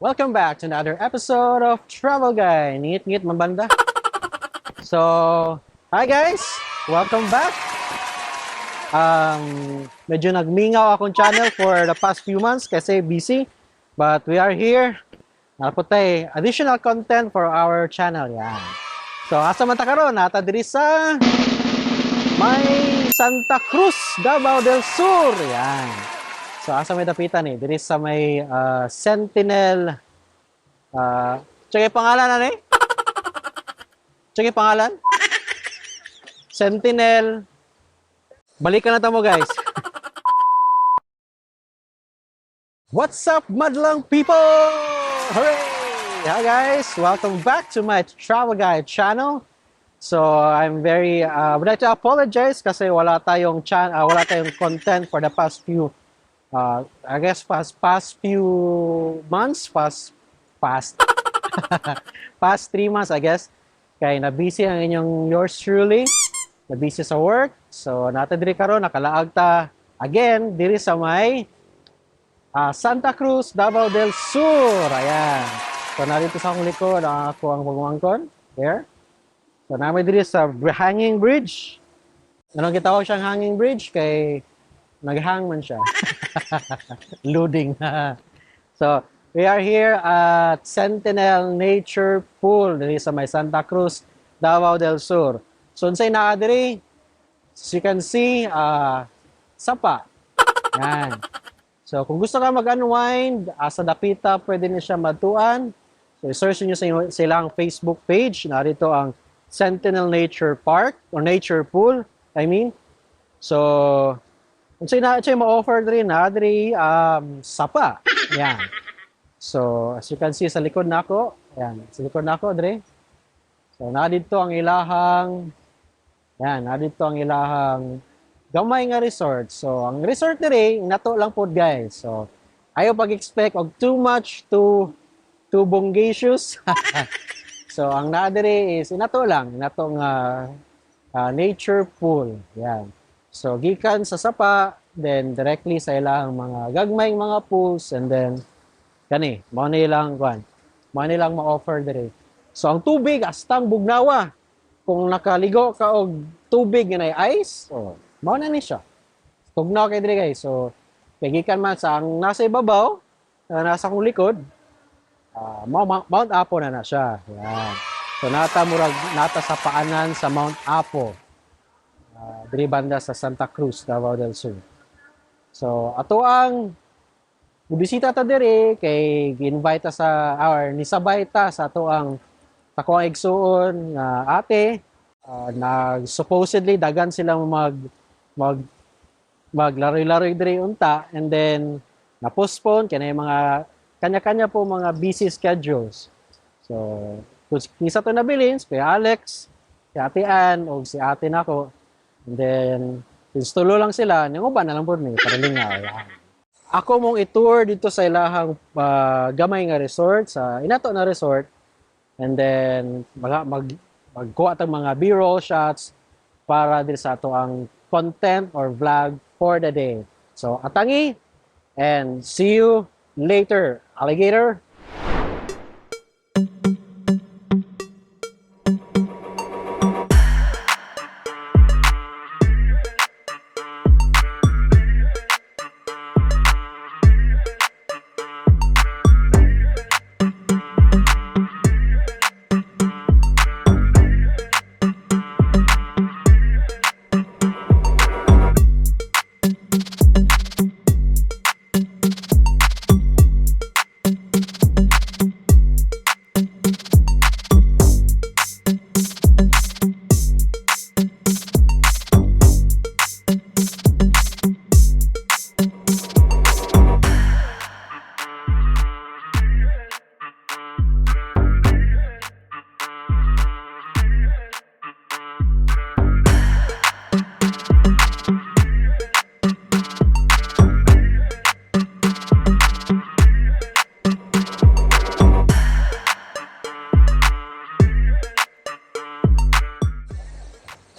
Welcome back to another episode of Travel Guy. Ngit-ngit mabanda. So, hi guys! Welcome back. Medyo nagmingaw akong channel for the past few months kasi busy. But we are here. Napot tay additional content for our channel. Yan. So, asa man ta karon? Nata diri sa may Santa Cruz, Davao del Sur. Yan. So, asa may dapitan eh? Diri sa may Sentinel. Tsaka yung pangalan ano eh? Tsaka yung pangalan? Sentinel. Balikan na mo, guys. What's up, madlang people? Hooray! Hi guys, welcome back to my Travel Guide channel. So I'm very would like to apologize kasi wala tayong content for the past few I guess past few months, past past past 3 months, I guess. Kay na busy ang inyong yours truly, na busy sa work. So nata diri karon, nakalaag ta again diri sa may Santa Cruz, Davao del Sur. Ayan. So narito sa akong likod ang ako ang pagmangkon. There. So namin diri sa hanging bridge. Anong gitawag siyang hanging bridge? Kay naghang man siya. Loading. So we are here at Sentinel Nature Pool diri sa may Santa Cruz, Davao del Sur. So unsay naa diri? As you can see, sapa. Yan. So kung gusto ka mag-unwind, sa dapita pwede ni siya matuan. So i-search niyo sa ilang Facebook page, narito ang Sentinel Nature Park or Nature Pool, I mean. So unsay na siya ma-offer diri na diri sapa. Yan. So as you can see sa likod nako, yan, sa likod nako diri. So naa didto ang ilahang yan, naa didto ang ilahang gamay nga resort. So ang resort diri nato lang pod, guys. So ayaw pag-expect og too much, too too bongacious. So ang naa diri is inato lang, inato nga nature pool. Yan. So gikan sa sapa, then directly sa ilang mga gagmayng mga pools and then kani mao na ilang kwan. Mao na ilang ma-offer diri. So ang tubig astang bugnawa. Kung nakaligo ka og tubig nga nay ice, oh, mao na ni siya. Tugnaw kay diri, guys. So kay gikan man sa ang nasa ibabaw, nasa akong likod, Mount Apo na na siya. Yan. So nata murag nata sa paanan sa Mount Apo. Diri banda sa Santa Cruz, Davao del Sur. So ato ang mobisita ta diri kay gi-invite ta sa or nisabay ta sa ato ang ako ang igsuon nga ate, nag supposedly dagan sila mag mag maglaroy-laroy diri unta and then na-postpone kay na mga kanya-kanya po mga busy schedules. So, kung kinsa to nabilin, si Kuya Alex, si Ate Ann, o si ate nako. And then, since tulo lang sila, nanguban na lang po mi, paralingaw. Yan. Ako mong i-tour dito sa ilahang gamay nga resort, sa inato na resort. And then, magkuha tang mga B-roll shots para diri sa ato ang content or vlog for the day. So, atangi, and see you later, alligator.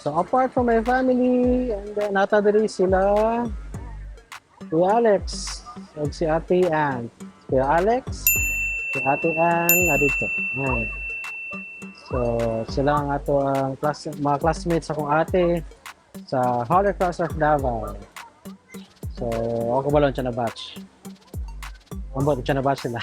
So apart from my family, and then nata diri sila Kuya Alex, ug si Ate Ann. Kuya Alex, Si Ate Ann na dito. Yan. So, sila ang ato ang class, mga classmates akong ate sa Holy Cross of Davao. So, ako kabalo siya na batch. Ambot siya na batch sila.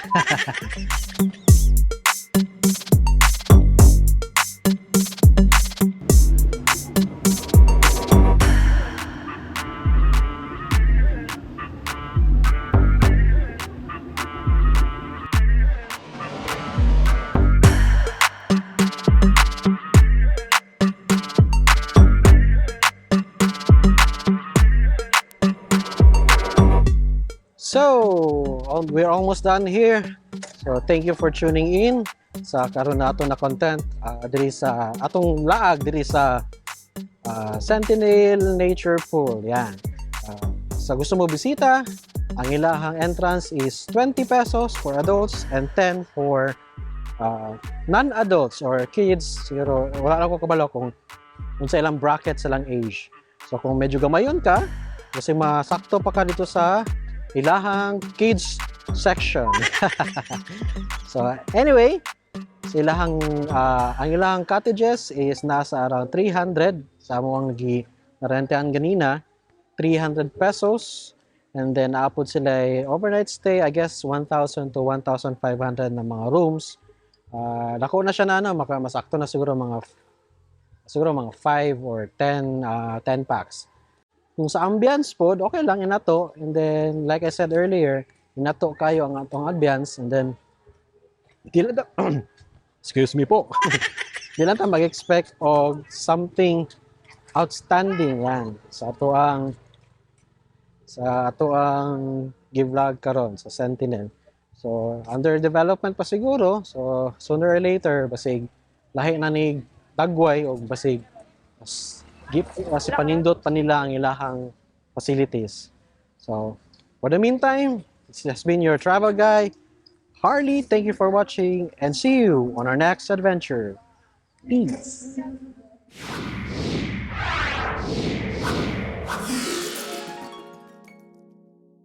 So, we're almost done here. So, thank you for tuning in sa karon nato na content diri sa atong laag diri sa Sentinel Nature Pool. Yan. Sa gusto mo bisita, ang ilahang entrance is 20 pesos for adults and 10 for non-adults or kids. Siguro, wala lang ko kabalo kung unsa ilang bracket sa ilang age. So kung medyo gamayon ka, kasi masakto pa ka dito sa ilahang kids section. So anyway, sa ilahang ang ilahang cottages is nasa around 300 sa among gi narentehan ganina, 300 pesos, and then naapod sila ay overnight stay, I guess 1,000 to 1,500 na mga rooms. Dako na siya na ano, maka masakto na siguro mga 5 or 10 10 packs. Kung sa ambience po, okay lang inato. And then, like I said earlier, inato kayo ang atong ambience. And then, di lang excuse me po. Di lang ta mag-expect og something outstanding yan sa ato ang gi-vlog karon sa Sentinel. So, under development pa siguro. So, sooner or later, basig lahi na ni dagway o basig mas kasi panindot pa nila ang ilahang facilities. So, for the meantime, this has been your travel guy, Harley. Thank you for watching and see you on our next adventure. Peace.